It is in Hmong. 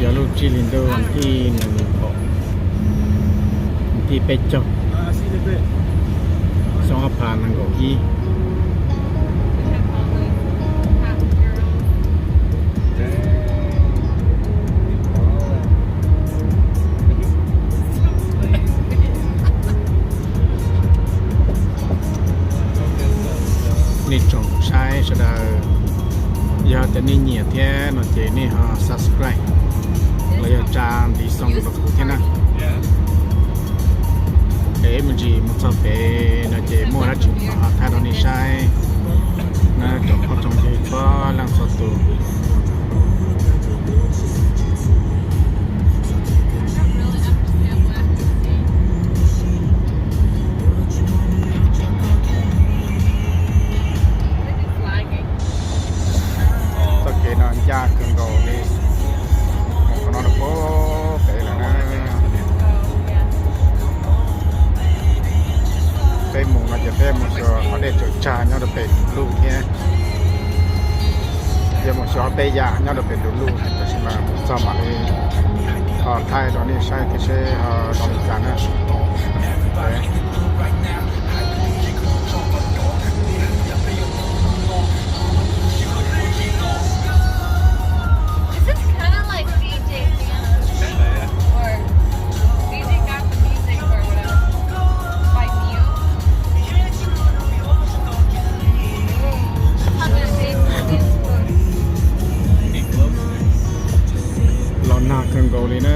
Yog lub tsib hlis ntuj vas thib nees nkaum, vas thib peb caug, xyoo ob phav nees nkaum ib. Nej tsoom saib sawv daws, yog tias nej nyiam thiab no ces nej ho subscribe los yog tsa ntiv xoo rau kuv thiab na. Es mus ntsis mus txog pem no ces muaj dab tsi ho thaij rau nej saib na, tsoom phooj tsoom ywg txhua leej txhua tus. Txoj kev no ncaj kawg nkaus li, mus qhov no rau pem lawm na. Peb mus no ces peb mus xyuas qhov dej tsaws tsag nyob rau pem tus luj thiab. Yog mus xyuas ob peb yam nyob rau pem tus luj, tab sis mas mus txog mam li ho thaij rau nej saib thiab seb ho zoo li cas na. Is this kind of like D J dance or D J got the music or whatever? Like Neo? Los nag kawg nkaus li na.